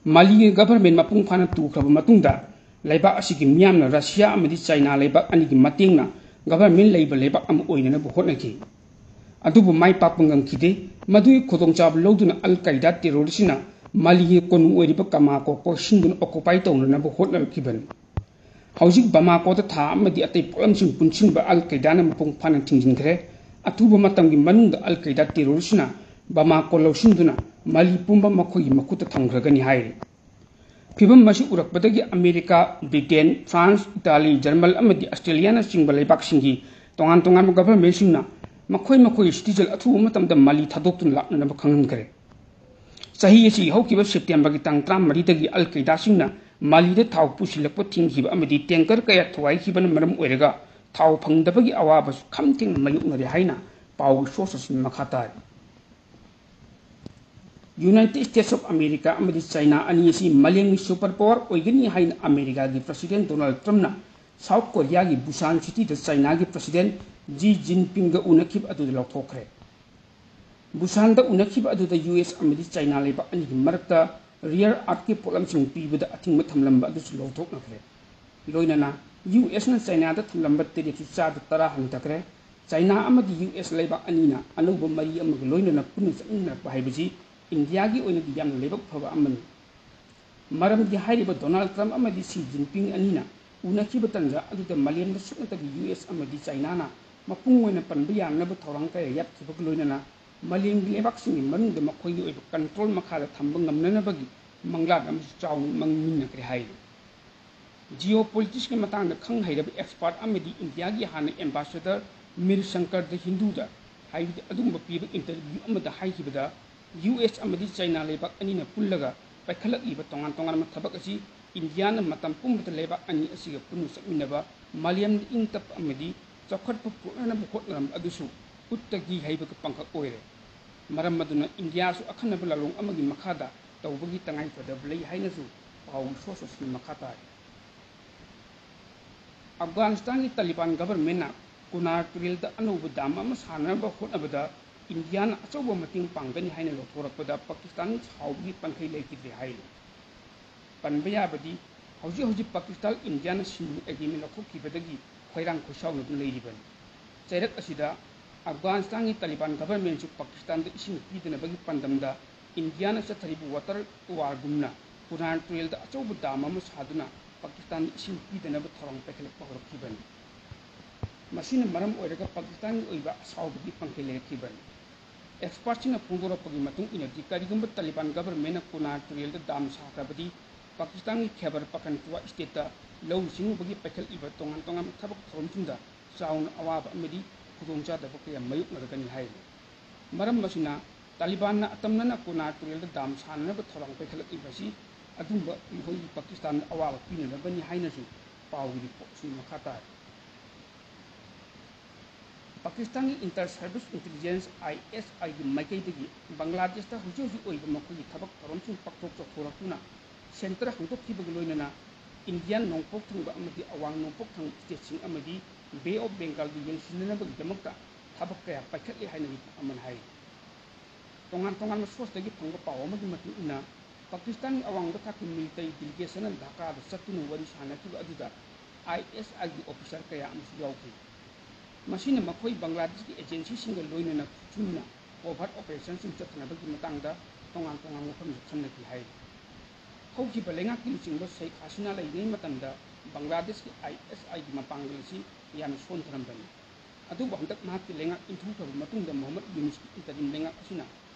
ꯃꯥꯂꯤꯒꯤ ꯒꯚꯔꯟꯃꯦꯟ ꯃꯄꯨꯡ ꯐꯥꯅ ꯇꯨꯈ꯭ꯔꯕ ꯃꯇꯨꯡꯗ, ꯂꯩꯕꯥꯛ ꯑꯁꯤꯒꯤ ꯃꯤꯌꯥꯝꯅ ꯔꯁꯤꯌꯥ ꯑꯃꯗꯤ ꯆꯥꯏꯅꯥ ꯂꯩꯕꯥꯛ ꯑꯅꯤꯒꯤ ꯃꯇꯦꯡꯅ ꯒꯚꯔꯟꯃꯦꯟ ꯂꯩꯕ ꯂꯩꯕꯥꯛ ꯑꯃ ꯑꯣꯏꯅꯅꯕ ꯍꯣꯠꯅꯈꯤ꯫ ꯑꯗꯨꯕꯨ ꯃꯥꯏ ꯄꯥꯛꯄ ꯉꯝꯈꯤꯗꯦ꯫ ꯃꯗꯨꯒꯤ ꯈꯨꯗꯣꯡꯆꯥꯕ ꯂꯧꯗꯨꯅ ꯑꯜ ꯀꯥꯏꯗꯥ ꯇꯦꯔꯣꯔꯤꯁꯅ ꯃꯥꯂꯤꯒꯤ ꯀꯣꯅꯨꯡ ꯑꯣꯏꯔꯤꯕ ꯀꯃꯥꯀꯣ ꯀꯣꯏꯁꯤꯟꯗꯨꯅ ꯑꯣꯀꯨꯄꯥꯏ ꯇꯧꯅꯅꯕ ꯍꯣꯠꯅꯔꯛꯈꯤꯕꯅꯤ꯫ ꯍꯧꯖꯤꯛ ꯕꯃꯥꯀꯣꯗ ꯊꯥ ꯑꯃꯗꯤ ꯑꯇꯩ ꯄꯣꯠꯂꯝꯁꯤꯡ ꯄꯨꯟꯁꯤꯟꯕ ꯑꯜ ꯀꯥꯏꯗꯥꯅ ꯃꯄꯨꯡ ꯐꯥꯅ ꯊꯤꯡꯖꯤꯟꯈ꯭ꯔꯦ꯫ ꯑꯊꯨꯕ ꯃꯇꯝꯒꯤ ꯃꯅꯨꯡꯗ ꯑꯜ ꯀꯥꯏꯗꯥ ꯇꯦꯔꯣꯔꯤꯁꯅ ꯕꯃꯥꯀꯣ ꯂꯧꯁꯤꯟꯗꯨꯅ ꯃꯥꯂꯤ ꯄꯨꯝꯕ ꯃꯈꯣꯏꯒꯤ ꯃꯈꯨꯠꯇ ꯊꯝꯈ꯭ꯔꯒꯅꯤ ꯍꯥꯏꯔꯤ꯫ ꯐꯤꯚꯝ ꯑꯁꯤ ꯎꯔꯛꯄꯗꯒꯤ America, Britain, France, Italy, German ꯑꯃꯗꯤ ꯑꯁꯇ꯭ꯔꯦꯂꯤꯌꯥꯅꯆꯤꯡꯕ ꯂꯩꯕꯥꯛꯁꯤꯡꯒꯤ ꯇꯣꯉꯥꯟ ꯇꯣꯉꯥꯟꯕ ꯒꯚꯔꯟꯃꯦꯟꯁꯤꯡꯅ ꯃꯈꯣꯏ ꯃꯈꯣꯏꯒꯤ ꯁꯤꯇꯤꯖꯦꯟ ꯑꯊꯨꯕ ꯃꯇꯝꯗ ꯃꯥꯂꯤ ꯊꯥꯗꯣꯛꯇꯨꯅ ꯂꯥꯛꯅꯅꯕ ꯈꯪꯍꯟꯈ꯭ꯔꯦ꯫ ꯆꯍꯤ ꯑꯁꯤ ꯍꯧꯈꯤꯕ ꯁꯦꯞꯇꯦꯝꯕꯔꯒꯤ ꯇꯥꯡ ꯇꯔꯥꯃꯔꯤꯗꯒꯤ ꯑꯜ ꯀꯥꯏꯗꯥꯁꯤꯡꯅ ꯃꯥꯂꯤꯗ ꯊꯥꯎ ꯄꯨꯁꯤꯜꯂꯛꯄ ꯊꯤꯡꯈꯤꯕ ꯑꯃꯗꯤ ꯇꯦꯡꯀꯔ ꯀꯌꯥ ꯊꯨꯒꯥꯏꯈꯤꯕꯅ ꯃꯔꯝ ꯑꯣꯏꯔꯒ ꯊꯥꯎ ꯐꯪꯗꯕꯒꯤ ꯑꯋꯥꯕꯁꯨ ꯈꯝ ꯊꯦꯡꯅ ꯃꯥꯌꯣꯛꯅꯔꯦ ꯍꯥꯏꯅ ꯄꯥꯎꯒꯤ ꯁꯣꯔꯁ ꯑꯁꯤꯅ ꯃꯈꯥ ꯇꯥꯔꯤ꯫ United States of America ꯑꯃꯗꯤ ꯆꯥꯏꯅꯥ ꯑꯅꯤ ꯑꯁꯤ ꯃꯥꯂꯦꯝꯒꯤ ꯁꯨꯄꯔ ꯄꯥꯋꯔ ꯑꯣꯏꯒꯅꯤ ꯍꯥꯏꯅ ꯑꯃꯦꯔꯤꯀꯥꯒꯤ ꯄ꯭ꯔꯁꯤꯗꯦꯟ ꯗꯣꯅꯥꯜꯗ ꯇ꯭ꯔꯝꯞꯅ ꯁꯥꯎꯠ ꯀꯣꯔꯤꯌꯥꯒꯤ ꯕꯨꯁꯥꯟ ꯁꯤꯇꯤꯗ ꯆꯥꯏꯅꯥꯒꯤ ꯄ꯭ꯔꯁꯤꯗꯦꯟ ꯖꯤ ꯖꯤꯟꯄꯤꯡꯒ ꯎꯅꯈꯤꯕ ꯑꯗꯨꯗ ꯂꯥꯎꯊꯣꯛꯈ꯭ꯔꯦ꯫ ꯕꯨꯁꯥꯟꯗ ꯎꯅꯈꯤꯕ ꯑꯗꯨꯗ ꯌꯨ ꯑꯦꯁ ꯑꯃꯗꯤ ꯆꯥꯏꯅꯥ ꯂꯩꯕꯥꯛ ꯑꯅꯤꯒꯤ ꯃꯔꯛꯇ ꯔꯤꯌꯔ ꯑꯥꯔꯠꯀꯤ ꯄꯣꯠꯂꯝꯁꯤꯡ ꯄꯤꯕꯗ ꯑꯊꯤꯡꯕ ꯊꯝꯂꯝꯕ ꯑꯗꯨꯁꯨ ꯂꯧꯊꯣꯛꯅꯈ꯭ꯔꯦ꯫ ꯂꯣꯏꯅꯅ ꯌꯨ ꯑꯦꯁꯅ ꯆꯥꯏꯅꯥꯗ ꯊꯝꯂꯝꯕ ꯇꯦꯔꯤꯐꯁꯨ ꯆꯥꯗ ꯇꯔꯥ ꯍꯟꯊꯈ꯭ꯔꯦ꯫ ꯆꯥꯏꯅꯥ ꯑꯃꯗꯤ ꯌꯨ ꯑꯦꯁ ꯂꯩꯕꯥꯛ ꯑꯅꯤꯅ ꯑꯅꯧꯕ ꯃꯔꯤ ꯑꯃꯒ ꯂꯣꯏꯅꯅ ꯄꯨꯟꯅ ꯆꯠꯃꯤꯟꯅꯔꯛꯄ ꯍꯥꯏꯕꯁꯤ ꯏꯟꯗꯤꯌꯥꯒꯤ ꯑꯣꯏꯅꯗꯤ ꯌꯥꯝꯅ ꯂꯥꯏꯕꯛ ꯐꯕ ꯑꯃꯅꯤ꯫ ꯃꯔꯝꯗꯤ ꯍꯥꯏꯔꯤꯕ ꯗꯣꯅꯥꯜꯗ ꯇ꯭ꯔꯝꯞ ꯑꯃꯗꯤ ꯁꯤ ꯖꯤꯟꯄꯤꯡ ꯑꯅꯤꯅ ꯎꯅꯈꯤꯕ ꯇꯥꯟꯖꯥ ꯑꯗꯨꯗ ꯃꯥꯂꯦꯝꯗ ꯁꯨꯞꯅꯇꯒꯤ ꯌꯨ ꯑꯦꯁ ꯑꯃꯗꯤ ꯆꯥꯏꯅꯥꯅ ꯃꯄꯨꯡ ꯑꯣꯏꯅ ꯄꯟꯕ ꯌꯥꯅꯅꯕ ꯊꯧꯔꯥꯡ ꯀꯌꯥ ꯌꯥꯠꯈꯤꯕꯒ ꯂꯣꯏꯅꯅ ꯃꯥꯂꯦꯝꯒꯤ ꯂꯩꯕꯥꯛꯁꯤꯡꯒꯤ ꯃꯅꯨꯡꯗ ꯃꯈꯣꯏꯒꯤ ꯑꯣꯏꯕ ꯀꯟꯇ꯭ꯔꯣꯜ ꯃꯈꯥꯗ ꯊꯝꯕ ꯉꯝꯅꯅꯕꯒꯤ ꯃꯪꯂꯥꯟ ꯑꯃꯁꯨ ꯆꯥꯎꯅ ꯃꯪꯃꯤꯟꯅꯈ꯭ꯔꯦ ꯍꯥꯏꯔꯤ꯫ ꯖꯤꯑꯣ ꯄꯣꯂꯤꯇꯤꯛꯁꯀꯤ ꯃꯇꯥꯡꯗ ꯈꯪ ꯍꯩꯔꯕ ꯑꯦꯛꯁꯄꯥꯔꯠ ꯑꯃꯗꯤ ꯏꯟꯗꯤꯌꯥꯒꯤ ꯍꯥꯟꯅ ꯑꯦꯝꯕꯥꯁꯦꯗꯔ ꯃꯤꯔ ꯁꯪꯀꯔ ꯗ ꯍꯤꯟꯗꯨꯗ ꯍꯥꯏꯕꯗꯤ ꯑꯗꯨꯒꯨꯝꯕ ꯄꯤꯕ ꯏꯟꯇꯔꯚ꯭ꯌꯨ ꯑꯃꯗ ꯍꯥꯏꯈꯤꯕꯗ, ꯌꯨ ꯑꯦꯁ ꯑꯃꯗꯤ ꯆꯥꯏꯅꯥ ꯂꯩꯕꯥꯛ ꯑꯅꯤꯅ ꯄꯨꯜꯂꯒ ꯄꯥꯏꯈꯠꯂꯛꯂꯤꯕ ꯇꯣꯉꯥꯟ ꯇꯣꯉꯥꯟꯕ ꯊꯕꯛ ꯑꯁꯤ ꯏꯟꯗꯤꯌꯥꯅ ꯃꯇꯝ ꯄꯨꯝꯕꯗ ꯂꯩꯕꯥꯛ ꯑꯅꯤ ꯑꯁꯤꯒ ꯄꯨꯟꯅ ꯆꯠꯃꯤꯟꯅꯕ, ꯃꯥꯂꯦꯝꯗ ꯏꯪ ꯇꯞꯄ ꯑꯃꯗꯤ ꯆꯥꯎꯈꯠꯄ ꯄꯨꯔꯛꯅꯅꯕ ꯍꯣꯠꯅꯔꯝꯕ ꯑꯗꯨꯁꯨ ꯎꯠꯇꯒꯤ ꯍꯩꯕꯒ ꯄꯥꯡꯈꯛ ꯑꯣꯏꯔꯦ꯫ ꯃꯔꯝ ꯑꯗꯨꯅ ꯏꯟꯗꯤꯌꯥꯁꯨ ꯑꯈꯟꯅꯕ ꯂꯥꯂꯣꯡ ꯑꯃꯒꯤ ꯃꯈꯥꯗ ꯇꯧꯕꯒꯤ ꯇꯉꯥꯏꯐꯗꯕ ꯂꯩ ꯍꯥꯏꯅꯁꯨ ꯄꯥꯎꯒꯤ ꯁꯣꯔꯁ ꯑꯁꯤꯅ ꯃꯈꯥ ꯇꯥꯔꯤ꯫ ꯑꯐꯒꯥꯅꯤꯁꯇꯥꯟꯒꯤ ꯇꯥꯂꯤꯕꯥꯟ ꯒꯚꯔꯟꯃꯦꯟꯠꯅ ꯀꯨꯅꯥꯔ ꯇꯨꯔꯦꯜꯗ ꯑꯅꯧꯕ ꯗꯥꯝ ꯑꯃ ꯁꯥꯅꯅꯕ ꯍꯣꯠꯅꯕꯗ ꯏꯟꯗꯤꯌꯥꯅ ꯑꯆꯧꯕ ꯃꯇꯦꯡ ꯄꯥꯡꯒꯅꯤ ꯍꯥꯏꯅ ꯂꯧꯊꯣꯔꯛꯄꯗ ꯄꯥꯀꯤꯁꯇꯥꯟ ꯁꯥꯎꯕꯒꯤ ꯄꯟꯈꯩ ꯂꯩꯈꯤꯗ꯭ꯔꯦ ꯍꯥꯏꯔꯤ꯫ ꯄꯟꯕ ꯌꯥꯕꯗꯤ, ꯍꯧꯖꯤꯛ ꯍꯧꯖꯤꯛ ꯄꯥꯀꯤꯁꯇꯥꯟ ꯏꯟꯗꯤꯌꯥꯅ ꯁꯤꯟ ꯑꯦꯒ꯭ꯔꯤꯃꯦꯟ ꯂꯧꯊꯣꯛꯈꯤꯕꯗꯒꯤ ꯈꯣꯏꯔꯥꯡ ꯈꯣꯏꯁꯥꯎꯅꯗꯨꯅ ꯂꯩꯔꯤꯕꯅꯤ꯫ ꯆꯩꯔꯛ ꯑꯁꯤꯗ ꯑꯐꯒꯥꯅꯤꯁꯇꯥꯟꯒꯤ ꯇꯥꯂꯤꯕꯥꯟ ꯒꯚꯔꯟꯃꯦꯟꯁꯨ ꯄꯥꯀꯤꯁꯇꯥꯟꯗ ꯏꯁꯤꯡ ꯄꯤꯗꯅꯕꯒꯤ ꯄꯥꯟꯗꯝꯗ ꯏꯟꯗꯤꯌꯥꯅ ꯆꯠꯊꯔꯤꯕ ꯋꯥꯇꯔ ꯋꯥꯔꯒꯨꯝꯅ ꯀꯨꯅꯥꯔ ꯇꯨꯔꯦꯜꯗ ꯑꯆꯧꯕ ꯗꯥꯝ ꯑꯃ ꯁꯥꯗꯨꯅ ꯄꯥꯀꯤꯁꯇꯥꯟꯗ ꯏꯁꯤꯡ ꯄꯤꯗꯅꯕ ꯊꯧꯔꯥꯡ ꯄꯥꯏꯈꯠꯂꯛꯄ ꯍꯧꯔꯛꯈꯤꯕꯅꯤ꯫ ꯃꯁꯤꯅ ꯃꯔꯝ ꯑꯣꯏꯔꯒ ꯄꯥꯀꯤꯁꯇꯥꯟꯒꯤ ꯑꯣꯏꯕ ꯑꯁꯥꯎꯕꯒꯤ ꯄꯟꯈꯩ ꯂꯩꯔꯛꯈꯤꯕꯅꯤ꯫ ꯑꯦꯛꯁꯄꯥꯔꯠꯁꯤꯡꯅ ꯐꯣꯡꯗꯣꯔꯛꯄꯒꯤ ꯃꯇꯨꯡ ꯏꯟꯅꯗꯤ, ꯀꯔꯤꯒꯨꯝꯕ ꯇꯥꯂꯤꯕꯥꯟ ꯒꯚꯔꯟꯃꯦꯟꯅ ꯀꯨꯅꯥꯔ ꯇꯨꯔꯦꯜꯗ ꯗꯥꯝ ꯁꯥꯈ꯭ꯔꯕꯗꯤ ꯄꯥꯀꯤꯁꯇꯥꯟꯒꯤ ꯈꯦꯕꯔ ꯄꯈꯟꯇꯨꯋꯥ ꯁ꯭ꯇꯦꯠꯇ ꯂꯧꯎ ꯁꯤꯡꯎꯕꯒꯤ ꯄꯥꯏꯈꯠꯂꯤꯕ ꯇꯣꯉꯥꯟ ꯇꯣꯉꯥꯟꯕ ꯊꯕꯛ ꯊꯧꯔꯝꯁꯤꯡꯗ ꯆꯥꯎꯅ ꯑꯋꯥꯕ ꯑꯃꯗꯤ ꯈꯨꯗꯣꯡꯆꯥꯗꯕ ꯀꯌꯥ ꯃꯥꯌꯣꯛꯅꯔꯒꯅꯤ ꯍꯥꯏꯔꯤ꯫ ꯃꯔꯝ ꯑꯁꯤꯅ, ꯇꯥꯂꯤꯕꯥꯟꯅ ꯑꯇꯝꯅꯅ ꯀꯨꯅꯥꯔ ꯇꯨꯔꯦꯜꯗ ꯗꯥꯝ ꯁꯥꯅꯅꯕ ꯊꯧꯔꯥꯡ ꯄꯥꯏꯈꯠꯂꯛꯂꯤꯕ ꯑꯁꯤ ꯑꯗꯨꯝꯕ ꯃꯈꯣꯏꯒꯤ ꯄꯥꯀꯤꯁꯇꯥꯟꯗ ꯑꯋꯥꯕ ꯄꯤꯅꯅꯕꯅꯤ ꯍꯥꯏꯅꯁꯨ ꯄꯥꯎꯒꯤ ꯔꯤꯄꯣꯔꯠꯁꯤꯡ ꯃꯈꯥ ꯇꯥꯔꯤ꯫ ꯄꯥꯀꯤꯁꯇꯥꯟꯒꯤ ꯏꯟꯇꯔ ꯁꯔꯚꯤꯁ ꯏꯟꯇꯦꯂꯤꯖꯦꯟꯁ, ꯑꯥꯏ ꯑꯦꯁ ꯑꯥꯏꯒꯤ ꯃꯥꯏꯀꯩꯗꯒꯤ ꯕꯪꯒ꯭ꯂꯥꯗꯦꯁꯇ ꯍꯧꯖꯤꯛ ꯍꯧꯖꯤꯛ ꯑꯣꯏꯕ ꯃꯈꯣꯏꯒꯤ ꯊꯕꯛ ꯊꯧꯔꯝꯁꯤꯡ ꯄꯥꯛꯊꯣꯛ ꯆꯥꯎꯊꯣꯔꯛꯇꯨꯅ ꯁꯦꯟꯇꯔ ꯍꯥꯡꯗꯣꯛꯈꯤꯕꯒ ꯂꯣꯏꯅꯅ ꯏꯟꯗꯤꯌꯥꯟ ꯅꯣꯡꯄꯣꯛ ꯊꯪꯕ ꯑꯃꯗꯤ ꯑꯋꯥꯡ ꯅꯣꯡꯄꯣꯛ ꯊꯪꯕ ꯁ꯭ꯇꯦꯠꯁꯤꯡ ꯑꯃꯗꯤ ꯕꯦ ꯑꯣꯐ ꯕꯦꯡꯒꯥꯜꯒꯤ ꯌꯦꯡꯁꯤꯟꯅꯅꯕꯒꯤꯗꯃꯛꯇ ꯊꯕꯛ ꯀꯌꯥ ꯄꯥꯏꯈꯠꯂꯦ ꯍꯥꯏꯅ ꯔꯤꯄꯣꯔꯠ ꯑꯃꯅ ꯍꯥꯏꯔꯤ꯫ ꯇꯣꯉꯥꯟ ꯇꯣꯉꯥꯟꯕ ꯁꯣꯔꯁꯇꯒꯤ ꯐꯪꯕ ꯄꯥꯎ ꯑꯃꯒꯤ ꯃꯇꯨꯡ ꯏꯟꯅ, ꯄꯥꯀꯤꯁꯇꯥꯟꯒꯤ ꯑꯋꯥꯡꯕ ꯊꯥꯛꯀꯤ ꯃꯤꯂꯤꯇꯔꯤ ꯗꯤꯂꯤꯒꯦꯁꯟꯅ ꯙꯥꯀꯥꯗ ꯆꯠꯇꯨꯅ ꯋꯥꯔꯤ ꯁꯥꯅꯈꯤꯕ ꯑꯗꯨꯗ ꯑꯥꯏ ꯑꯦꯁ ꯑꯥꯏꯒꯤ ꯑꯣꯐꯤꯁꯥꯔ ꯀꯌꯥ ꯑꯃꯁꯨ ꯌꯥꯎꯈꯤ꯫ ꯃꯁꯤꯅ ꯃꯈꯣꯏ ꯕꯪꯒ꯭ꯂꯥꯗꯦꯁꯀꯤ ꯑꯦꯖꯦꯟꯁꯤꯁꯤꯡꯒ ꯂꯣꯏꯅꯅ ꯈꯨꯠꯁꯨꯅ ꯀꯣꯚꯔꯠ ꯑꯣꯄꯔꯦꯁꯟꯁꯤꯡ ꯆꯠꯊꯅꯕꯒꯤ ꯃꯇꯥꯡꯗ ꯇꯣꯉꯥꯟ ꯇꯣꯉꯥꯟꯕ ꯋꯥꯐꯝꯁꯨ ꯈꯟꯅꯈꯤ ꯍꯥꯏꯔꯤ꯫ ꯍꯧꯈꯤꯕ ꯂꯩꯉꯥꯛꯀꯤ ꯂꯨꯆꯤꯡꯕ ꯁꯦꯈ ꯍꯁꯤꯅꯥ ꯂꯩꯔꯤꯉꯩ ꯃꯇꯝꯗ ꯕꯪꯒ꯭ꯂꯥꯗꯦꯁꯀꯤ ꯑꯥꯏ ꯑꯦꯁ ꯑꯥꯏꯒꯤ ꯃꯄꯥꯡꯒꯜ ꯑꯁꯤ ꯌꯥꯝꯅ ꯁꯣꯟꯊꯔꯝꯕꯅꯤ꯫ ꯑꯗꯨꯕꯨ ꯍꯟꯗꯛ ꯃꯍꯥꯛꯀꯤ ꯂꯩꯉꯥꯛ ꯏꯟꯊꯨꯈ꯭ꯔꯕ ꯃꯇꯨꯡꯗ ꯃꯣꯍꯝꯃꯗ ꯌꯨꯅꯨꯁꯀꯤ ꯏꯟꯇꯔꯤꯝ ꯂꯩꯉꯥꯛ ꯑꯁꯤꯅ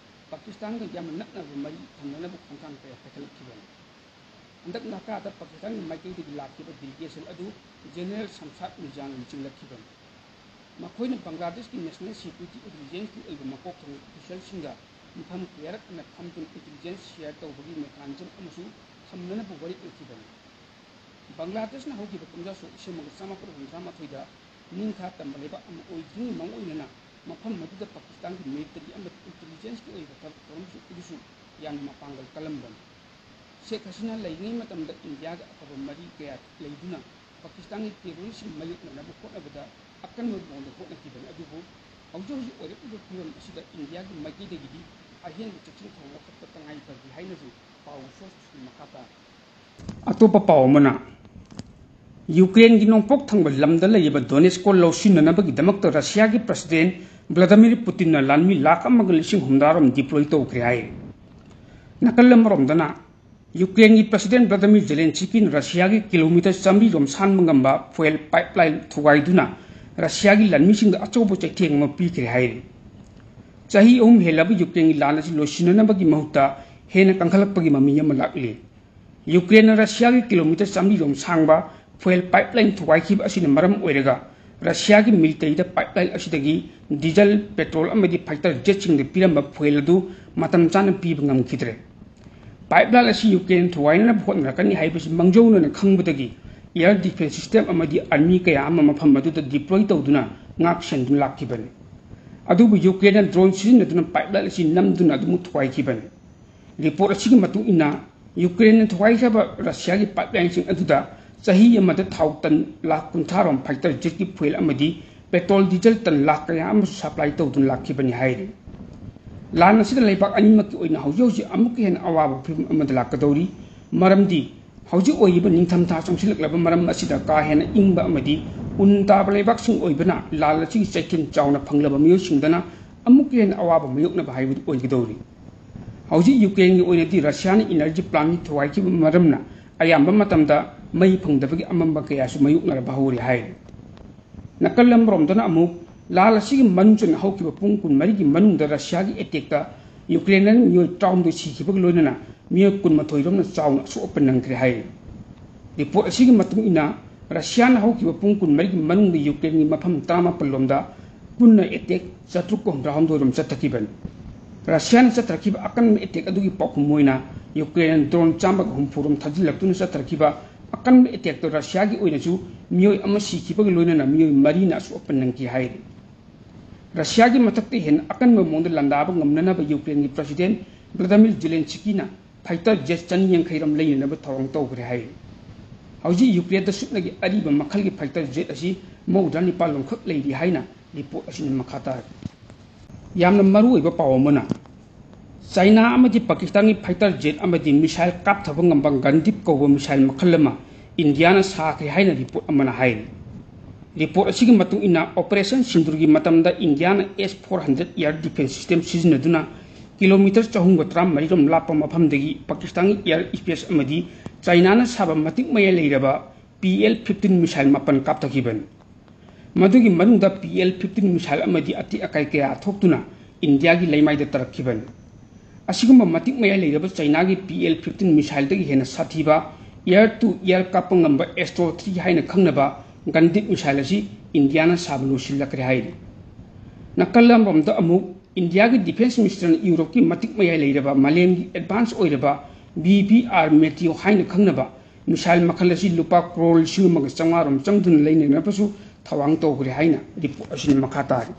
ꯄꯥꯀꯤꯁꯇꯥꯟꯒ ꯌꯥꯝꯅ ꯅꯛꯅꯕ ꯃꯔꯤ ꯊꯝꯅꯅꯕ ꯈꯣꯡꯊꯥꯡ ꯀꯌꯥ ꯄꯥꯏꯈꯠꯂꯛꯈꯤꯕꯅꯤ꯫ ꯍꯟꯗꯛ ꯙꯥꯀꯥꯗ ꯄꯥꯀꯤꯁꯇꯥꯟꯒꯤ ꯃꯥꯏꯀꯩꯗꯒꯤ ꯂꯥꯛꯈꯤꯕ ꯗꯤꯂꯤꯒꯦꯁꯟ ꯑꯗꯨ ꯖꯦꯅꯔꯦꯜ ꯁꯝꯁꯥꯗ ꯃꯤꯔꯖꯥꯅ ꯂꯨꯆꯤꯡꯂꯛꯈꯤꯕꯅꯤ꯫ ꯃꯈꯣꯏꯅ ꯕꯪꯒ꯭ꯂꯥꯗꯦꯁꯀꯤ ꯅꯦꯁꯅꯦꯜ ꯁꯦꯀ꯭ꯌꯨꯔꯤꯇꯤ ꯏꯟꯇꯦꯂꯤꯖꯦꯟꯁꯀꯤ ꯑꯣꯏꯕ ꯃꯀꯣꯛ ꯊꯣꯡꯕ ꯑꯣꯐꯤꯁꯤꯌꯦꯜꯁꯤꯡꯒ ꯃꯤꯐꯝ ꯀꯌꯥꯔꯛ ꯍꯦꯟꯅ ꯐꯝꯗꯨꯅ ꯏꯟꯇꯦꯂꯤꯖꯦꯟꯁ ꯁꯤꯌꯔ ꯇꯧꯕꯒꯤ ꯃꯦꯀꯥꯅꯤꯖꯝ ꯑꯃꯁꯨ ꯊꯝꯅꯅꯕ ꯋꯥꯔꯦꯞ ꯑꯣꯏꯈꯤꯕꯅꯤ꯫ ꯕꯪꯒ꯭ꯂꯥꯗꯦꯁꯅ ꯍꯧꯈꯤꯕ ꯀꯨꯝꯖꯥ ꯁꯣꯛ ꯂꯤꯁꯤꯡ ꯑꯃꯒ ꯆꯥꯃꯥꯄꯜ ꯍꯨꯝꯐꯨꯇꯔꯥꯃꯥꯊꯣꯏꯗ ꯅꯤꯡꯈꯥ ꯇꯝꯕ ꯂꯩꯕꯥꯛ ꯑꯃ ꯑꯣꯏꯗ꯭ꯔꯤꯉꯩ ꯃꯥꯡꯑꯣꯏꯅꯅ ꯃꯐꯝ ꯑꯗꯨꯗ ꯄꯥꯀꯤꯁꯇꯥꯟꯒꯤ ꯃꯤꯂꯤꯇꯔꯤ ꯑꯃꯗꯤ ꯏꯟꯇꯦꯂꯤꯖꯦꯟꯁꯀꯤ ꯑꯣꯏꯕ ꯊꯕꯛ ꯊꯧꯔꯝꯁꯤꯡ ꯑꯗꯨꯁꯨ ꯌꯥꯝꯅ ꯃꯄꯥꯡꯒꯜ ꯀꯜꯂꯝꯕꯅꯤ꯫ ꯁꯦꯈ ꯍꯁꯤꯅꯥ ꯂꯩꯔꯤꯉꯩ ꯃꯇꯝꯗ ꯏꯟꯗꯤꯌꯥꯒ ꯑꯐꯕ ꯃꯔꯤ ꯀꯌꯥ ꯂꯩꯗꯨꯅ ꯄꯥꯀꯤꯁꯇꯥꯟꯒꯤ ꯇꯦꯔꯣꯔꯤꯁꯁꯤꯡ ꯃꯥꯌꯣꯛꯅꯅꯕ ꯍꯣꯠꯅꯕꯗ ꯑꯀꯟꯕ ꯃꯑꯣꯡꯗ ꯍꯣꯠꯅꯈꯤꯕꯅꯤ, ꯑꯗꯨꯕꯨ ꯍꯧꯖꯤꯛ ꯍꯧꯖꯤꯛ ꯑꯣꯏꯔꯛꯂꯤꯕ ꯐꯤꯕꯝ ꯑꯁꯤꯗ ꯏꯟꯗꯤꯌꯥꯒꯤ ꯃꯥꯏꯀꯩꯗꯒꯤꯗꯤ ꯑꯍꯦꯟꯕ ꯆꯦꯛꯁꯤꯟ ꯊꯧꯔꯥꯡ ꯂꯧꯈꯠꯄ ꯇꯉꯥꯏ ꯐꯗ꯭ꯔꯤ ꯍꯥꯏꯅꯁꯨ ꯄꯥꯎ ꯁꯣꯔꯁꯁꯤꯡꯅ ꯃꯈꯥ ꯇꯥꯔꯤ꯫ ꯑꯇꯣꯞꯄ ꯄꯥꯎ ꯑꯃꯅ, ꯌꯨꯀ꯭ꯔꯦꯟꯒꯤ ꯅꯣꯡꯄꯣꯛ ꯊꯪꯕ ꯂꯝꯗ ꯂꯩꯔꯤꯕ ꯗꯣꯅꯦꯁꯀꯣ ꯂꯧꯁꯤꯟꯅꯅꯕꯒꯤꯗꯃꯛꯇ ꯔꯁꯤꯌꯥꯒꯤ ꯄ꯭ꯔꯁꯤꯗꯦꯟ ꯚ꯭ꯂꯥꯗꯤꯃꯤꯔ ꯄꯨꯇꯤꯟꯅ ꯂꯥꯟꯃꯤ ꯂꯥꯈ ꯑꯃꯒ ꯂꯤꯁꯤꯡ ꯍꯨꯝꯗ꯭ꯔꯥ ꯔꯣꯝ ꯗꯤꯄ꯭ꯂꯣꯏ ꯇꯧꯈ꯭ꯔꯦ ꯍꯥꯏ꯫ ꯅꯥꯀꯜ ꯑꯃꯔꯣꯝꯗꯅ, ꯌꯨꯀ꯭ꯔꯦꯟꯒꯤ ꯄ꯭ꯔꯁꯤꯗꯦꯟ ꯚ꯭ꯂꯥꯗꯤꯃꯤꯔ ꯖꯦꯂꯦꯟꯁꯤꯀꯤꯅ ꯔꯁꯤꯌꯥꯒꯤ ꯀꯤꯂꯣꯃꯤꯇꯔ ꯆꯥꯃꯔꯤ ꯔꯣꯝ ꯁꯥꯟꯕ ꯉꯝꯕ ꯐꯨꯌꯦꯜ ꯄꯥꯏꯞꯂꯥꯏꯟ ꯊꯨꯒꯥꯏꯗꯨꯅ ꯔꯁꯤꯌꯥꯒꯤ ꯂꯥꯟꯃꯤꯁꯤꯡꯗ ꯑꯆꯧꯕ ꯆꯩꯊꯦꯡ ꯑꯃ ꯄꯤꯈ꯭ꯔꯦ ꯍꯥꯏꯔꯤ꯫ ꯆꯍꯤ ꯑꯍꯨꯝ ꯍꯦꯜꯂꯕ ꯌꯨꯀ꯭ꯔꯦꯟꯒꯤ ꯂꯥꯟ ꯑꯁꯤ ꯂꯣꯏꯁꯤꯟꯅꯅꯕꯒꯤ ꯃꯍꯨꯠꯇ ꯍꯦꯟꯅ ꯀꯟꯈꯠꯂꯛꯄꯒꯤ ꯃꯃꯤ ꯑꯃ ꯂꯥꯛꯂꯤ꯫ ꯌꯨꯀ꯭ꯔꯦꯟꯅ ꯔꯁꯤꯌꯥꯒꯤ ꯀꯤꯂꯣꯃꯤꯇꯔ ꯆꯥꯃꯔꯤ ꯔꯣꯝ ꯁꯥꯡꯕ ꯐꯨꯌꯦꯜ ꯄꯥꯏꯞꯂꯥꯏꯟ ꯊꯨꯒꯥꯏꯈꯤꯕ ꯑꯁꯤꯅ ꯃꯔꯝ ꯑꯣꯏꯔꯒ ꯔꯁꯤꯌꯥꯒꯤ ꯃꯤꯂꯤꯇꯔꯤꯗ ꯄꯥꯏꯞꯂꯥꯏꯟ ꯑꯁꯤꯗꯒꯤ ꯗꯤꯖꯜ, ꯄꯦꯇ꯭ꯔꯣꯜ ꯑꯃꯗꯤ ꯐꯥꯏꯇꯔ ꯖꯦꯠꯁꯤꯡꯗ ꯄꯤꯔꯝꯕ ꯐꯨꯌꯦꯜ ꯑꯗꯨ ꯃꯇꯝ ꯆꯥꯅ ꯄꯤꯕ ꯉꯝꯈꯤꯗ꯭ꯔꯦ꯫ ꯄꯥꯏꯞꯂꯥꯏꯟ ꯑꯁꯤ ꯌꯨꯀ꯭ꯔꯦꯟ ꯊꯨꯒꯥꯏꯅꯅꯕ ꯍꯣꯠꯅꯔꯛꯀꯅꯤ ꯍꯥꯏꯕꯁꯤ ꯃꯥꯡꯖꯧꯅꯅ ꯈꯪꯕꯗꯒꯤ ꯑꯦꯌꯔ ꯗꯤꯐꯦꯟꯁ ꯁꯤꯁꯇꯦꯝ ꯑꯃꯗꯤ ꯑꯥꯔꯃꯤ ꯀꯌꯥ ꯑꯃ ꯃꯐꯝ ꯑꯗꯨꯗ ꯗꯤꯄ꯭ꯂꯣꯏ ꯇꯧꯗꯨꯅ ꯉꯥꯛ ꯁꯦꯟꯗꯨꯅ ꯂꯥꯛꯈꯤꯕꯅꯤ꯫ ꯑꯗꯨꯕꯨ ꯌꯨꯀ꯭ꯔꯦꯟꯅ ꯗ꯭ꯔꯣꯟ ꯁꯤꯖꯤꯟꯅꯗꯨꯅ ꯄꯥꯏꯞꯂꯥꯏꯟ ꯑꯁꯤ ꯅꯝꯗꯨꯅ ꯑꯗꯨꯃꯛ ꯊꯨꯒꯥꯏꯈꯤꯕꯅꯤ꯫ ꯔꯤꯄꯣꯔꯠ ꯑꯁꯤꯒꯤ ꯃꯇꯨꯡ ꯏꯟꯅ, ꯌꯨꯀ꯭ꯔꯦꯟꯅ ꯊꯨꯒꯥꯏꯈ꯭ꯔꯕ ꯔꯁꯤꯌꯥꯒꯤ ꯄꯥꯏꯞꯂꯥꯏꯟꯁꯤꯡ ꯑꯗꯨꯗ ꯆꯍꯤ ꯑꯃꯗ ꯊꯥꯎ ꯇꯟ ꯂꯥꯈ ꯀꯨꯟꯊ꯭ꯔꯥ ꯔꯣꯝ ꯐꯥꯏꯇꯔ ꯖꯦꯠꯀꯤ ꯐꯨꯌꯦꯜ ꯑꯃꯗꯤ ꯄꯦꯇ꯭ꯔꯣꯜ ꯗꯤꯖꯜ ꯇꯟ ꯂꯥꯈ ꯀꯌꯥ ꯑꯃꯁꯨ ꯁꯄ꯭ꯂꯥꯏ ꯇꯧꯗꯨꯅ ꯂꯥꯛꯈꯤꯕꯅꯤ ꯍꯥꯏꯔꯤ꯫ ꯂꯥꯟ ꯑꯁꯤꯗ ꯂꯩꯕꯥꯛ ꯑꯅꯤꯃꯛꯀꯤ ꯑꯣꯏꯅ ꯍꯧꯖꯤꯛ ꯍꯧꯖꯤꯛ ꯑꯃꯨꯛꯀ ꯍꯦꯟꯅ ꯑꯋꯥꯕ ꯐꯤꯚꯝ ꯑꯃꯗ ꯂꯥꯛꯀꯗꯧꯔꯤ꯫ ꯃꯔꯝꯗꯤ ꯍꯧꯖꯤꯛ ꯑꯣꯏꯔꯤꯕ ꯅꯤꯡꯊꯝꯊꯥ ꯆꯪꯁꯤꯜꯂꯛꯂꯕ ꯃꯔꯝ ꯑꯁꯤꯗ ꯀꯥ ꯍꯦꯟꯅ ꯏꯪꯕ ꯑꯃꯗꯤ ꯎꯟ ꯇꯥꯕ ꯂꯩꯕꯥꯛꯁꯤꯡ ꯑꯣꯏꯕꯅ ꯂꯥꯟ ꯑꯁꯤꯒꯤ ꯆꯩꯊꯦꯡ ꯆꯥꯎꯅ ꯐꯪꯂꯕ ꯃꯤꯑꯣꯏꯁꯤꯡꯗꯅ ꯑꯃꯨꯛꯀ ꯍꯦꯟꯅ ꯑꯋꯥꯕ ꯃꯥꯌꯣꯛꯅꯕ ꯍꯥꯏꯕꯗꯨ ꯑꯣꯏꯒꯗꯧꯔꯤ꯫ ꯍꯧꯖꯤꯛ ꯌꯨꯀ꯭ꯔꯦꯟꯒꯤ ꯑꯣꯏꯅꯗꯤ ꯔꯁꯤꯌꯥꯅ ꯏꯅꯔꯖꯤ ꯄ꯭ꯂꯥꯟꯠ ꯊꯨꯒꯥꯏꯈꯤꯕ ꯃꯔꯝꯅ ꯑꯌꯥꯝꯕ ꯃꯇꯝꯗ ꯃꯩ ꯐꯪꯗꯕꯒꯤ ꯑꯃꯝꯕ ꯀꯌꯥꯁꯨ ꯃꯥꯌꯣꯛꯅꯔꯕ ꯍꯧꯔꯦ ꯍꯥꯏꯔꯤ꯫ ꯅꯥꯀꯜ ꯑꯃꯔꯣꯝꯗꯅ ꯑꯃꯨꯛ ꯂꯥꯟ ꯑꯁꯤꯒꯤ ꯃꯅꯨꯡ ꯆꯟꯅ ꯍꯧꯈꯤꯕ ꯄꯨꯡ ꯀꯨꯟꯃꯔꯤꯒꯤ ꯃꯅꯨꯡꯗ ꯔꯁꯤꯌꯥꯒꯤ ꯑꯦꯇꯦꯛꯇ ꯌꯨꯀ꯭ꯔꯦꯟꯅ ꯃꯤꯑꯣꯏ ꯇꯔꯥꯍꯨꯝꯗꯣꯏ ꯁꯤꯈꯤꯕꯒ ꯂꯣꯏꯅꯅ ꯃꯤꯑꯣꯏ ꯀꯨꯟꯃꯥꯊꯣꯏ ꯔꯣꯝꯅ ꯆꯥꯎꯅ ꯑꯁꯣꯛ ꯑꯄꯟ ꯅꯪꯈ꯭ꯔꯦ ꯍꯥꯏꯔꯤ꯫ ꯔꯤꯄꯣꯔꯠ ꯑꯁꯤꯒꯤ ꯃꯇꯨꯡ ꯏꯟꯅ, ꯔꯁꯤꯌꯥꯅ ꯍꯧꯈꯤꯕ ꯄꯨꯡ ꯀꯨꯟꯃꯔꯤꯒꯤ ꯃꯅꯨꯡꯗ ꯌꯨꯀ꯭ꯔꯦꯟꯒꯤ ꯃꯐꯝ ꯇꯔꯥꯃꯥꯄꯜ ꯂꯣꯝꯗ ꯄꯨꯟꯅ ꯑꯦꯇꯦꯛ ꯆꯥꯇ꯭ꯔꯨꯛ ꯍꯨꯝꯗ꯭ꯔꯥꯍꯨꯝꯗꯣꯏ ꯔꯣꯝ ꯆꯠꯊꯈꯤꯕꯅꯤ꯫ ꯔꯁꯤꯌꯥꯅ ꯆꯠꯊꯔꯛꯈꯤꯕ ꯑꯀꯟꯕ ꯑꯦꯇꯦꯛ ꯑꯗꯨꯒꯤ ꯄꯥꯎꯈꯨꯝ ꯑꯣꯏꯅ ꯌꯨꯀ꯭ꯔꯦꯟꯅ ꯗ꯭ꯔꯣꯟ ꯆꯥꯝꯃꯒ ꯍꯨꯝꯐꯨ ꯔꯣꯝ ꯊꯥꯖꯤꯜꯂꯛꯇꯨꯅ ꯆꯠꯊꯔꯛꯈꯤꯕ ꯑꯀꯟꯕ ꯑꯦꯇꯦꯛꯇ ꯔꯁꯤꯌꯥꯒꯤ ꯑꯣꯏꯅꯁꯨ ꯃꯤꯑꯣꯏ ꯑꯃ ꯁꯤꯈꯤꯕꯒ ꯂꯣꯏꯅꯅ ꯃꯤꯑꯣꯏ ꯃꯔꯤꯅ ꯑꯁꯣꯛ ꯑꯄꯟ ꯅꯪꯈꯤ ꯍꯥꯏꯔꯤ꯫ ꯔꯁꯤꯌꯥꯒꯤ ꯃꯊꯛꯇ ꯍꯦꯟꯅ ꯑꯀꯟꯕ ꯃꯑꯣꯡꯗ ꯂꯥꯟꯗꯥꯕ ꯉꯝꯅꯅꯕ ꯌꯨꯀ꯭ꯔꯦꯟꯒꯤ ꯄ꯭ꯔꯁꯤꯗꯦꯟ ꯚ꯭ꯂꯥꯗꯤꯃꯤꯔ ꯖꯦꯂꯦꯟꯁꯤꯀꯤꯅ ꯐꯥꯏꯇꯔ ꯖꯦꯠ ꯆꯅꯤ ꯌꯥꯡꯈꯩ ꯔꯣꯝ ꯂꯩꯅꯅꯕ ꯊꯧꯔꯥꯡ ꯇꯧꯈ꯭ꯔꯦ ꯍꯥꯏꯔꯤ꯫ ꯍꯧꯖꯤꯛ ꯌꯨꯀ꯭ꯔꯦꯟꯗ ꯁꯨꯞꯅꯒꯤ ꯑꯔꯤꯕ ꯃꯈꯜꯒꯤ ꯐꯥꯏꯇꯔ ꯖꯦꯠ ꯑꯁꯤ ꯃꯧꯗ꯭ꯔꯥ ꯅꯤꯄꯥꯜ ꯂꯣꯝꯈꯛ ꯂꯩꯔꯤ ꯍꯥꯏꯅ ꯔꯤꯄꯣꯔꯠ ꯑꯁꯤꯅ ꯃꯈꯥ ꯇꯥꯔꯛꯏ꯫ ꯌꯥꯝꯅ ꯃꯔꯨꯑꯣꯏꯕ ꯄꯥꯎ ꯑꯃꯅ, ꯆꯥꯏꯅꯥ ꯑꯃꯗꯤ ꯄꯥꯀꯤꯁꯇꯥꯟꯒꯤ ꯐꯥꯏꯇꯔ ꯖꯦꯠ ꯑꯃꯗꯤ ꯃꯤꯁꯥꯏꯜ ꯀꯥꯞꯊꯕ ꯉꯝꯕ ꯒꯟꯗꯤꯞ ꯀꯧꯕ ꯃꯤꯁꯥꯏꯜ ꯃꯈꯜ ꯑꯃ ꯏꯟꯗꯤꯌꯥꯅ ꯁꯥꯈ꯭ꯔꯦ ꯍꯥꯏꯅ ꯔꯤꯄꯣꯔꯠ ꯑꯃꯅ ꯍꯥꯏꯔꯤ꯫ ꯔꯤꯄꯣꯔꯠ ꯑꯁꯤꯒꯤ ꯃꯇꯨꯡ ꯏꯟꯅ, ꯑꯣꯄꯔꯦꯁꯟ ꯁꯤꯟꯗꯨꯔꯒꯤ ꯃꯇꯝꯗ ꯏꯟꯗꯤꯌꯥꯅ S four hundred air defence system ꯁꯤꯖꯤꯟꯅꯗꯨꯅ ꯀꯤꯂꯣꯃꯤꯇꯔ ꯆꯍꯨꯝꯒ ꯇꯔꯥꯃꯔꯤ ꯔꯣꯝ ꯂꯥꯞꯄ ꯃꯐꯝꯗꯒꯤ ꯄꯥꯀꯤꯁꯇꯥꯟꯒꯤ ꯑꯦꯌꯔ ꯁ꯭ꯄꯦꯁ ꯑꯃꯗꯤ ꯆꯥꯏꯅꯥꯅ ꯁꯥꯕ ꯃꯇꯤꯛ ꯃꯌꯥꯏ ꯂꯩꯔꯕ ꯄꯤ ꯑꯦꯜ ꯐꯤꯐꯇꯤꯟ ꯃꯤꯁꯥꯏꯜ ꯃꯥꯄꯟ ꯀꯥꯞꯊꯈꯤꯕꯅꯤ꯫ ꯃꯗꯨꯒꯤ ꯃꯅꯨꯡꯗ ꯄꯤ ꯑꯦꯜ ꯐꯤꯐꯇꯤꯟ ꯃꯤꯁꯥꯏꯜ ꯑꯃꯗꯤ ꯑꯇꯦꯛ ꯑꯀꯥꯏ ꯀꯌꯥ ꯊꯣꯛꯇꯨꯅ ꯏꯟꯗꯤꯌꯥꯒꯤ ꯂꯩꯃꯥꯏꯗ ꯇꯥꯔꯛꯈꯤꯕꯅꯤ꯫ ꯑꯁꯤꯒꯨꯝꯕ ꯃꯇꯤꯛ ꯃꯌꯥꯏ ꯂꯩꯔꯕ ꯆꯥꯏꯅꯥꯒꯤ ꯄꯤ ꯑꯦꯜ ꯐꯤꯐꯇꯤꯟ ꯃꯤꯁꯥꯏꯜꯗꯒꯤ ꯍꯦꯟꯅ ꯁꯥꯊꯤꯕ air to air ꯀꯥꯞꯄ ꯉꯝꯕ ꯑꯦꯁꯇ꯭ꯔꯣ ꯊ꯭ꯔꯤ ꯍꯥꯏꯅ ꯈꯪꯅꯕ ꯒꯟꯗꯤꯞ ꯃꯤꯁꯥꯏꯜ ꯑꯁꯤ ꯏꯟꯗꯤꯌꯥꯅ ꯁꯥꯕ ꯂꯣꯏꯁꯤꯜꯂꯛꯈ꯭ꯔꯦ ꯍꯥꯏꯔꯤ꯫ ꯅꯥꯀꯜ ꯑꯃꯔꯣꯝꯗ ꯑꯃꯨꯛ ꯏꯟꯗꯤꯌꯥꯒꯤ ꯗꯤꯐꯦꯟꯁ ꯃꯤꯅꯤꯁꯇꯔꯅ ꯌꯨꯔꯣꯞꯀꯤ ꯃꯇꯤꯛ ꯃꯌꯥꯏ ꯂꯩꯔꯕ ꯃꯥꯂꯦꯝꯒꯤ ꯑꯦꯗꯚꯥꯟꯁ ꯑꯣꯏꯔꯕ ꯕꯤ ꯄꯤ ꯑꯥꯔ ꯃꯦꯇꯤꯑꯣ ꯍꯥꯏꯅ ꯈꯪꯅꯕ ꯃꯤꯁꯥꯏꯜ ꯃꯈꯜ ꯑꯁꯤ ꯂꯨꯄꯥ ꯀ꯭ꯔꯣꯔ ꯂꯤꯁꯤꯡ ꯑꯃꯒ ꯆꯥꯝꯃꯉꯥ ꯔꯣꯝ ꯆꯪꯗꯨꯅ ꯂꯩꯅꯅꯕꯁꯨ ꯊꯧꯔꯥꯡ ꯇꯧꯈ꯭ꯔꯦ ꯍꯥꯏꯅ ꯔꯤꯄꯣꯔꯠ ꯑꯁꯤꯅ ꯃꯈꯥ ꯇꯥꯔꯤ꯫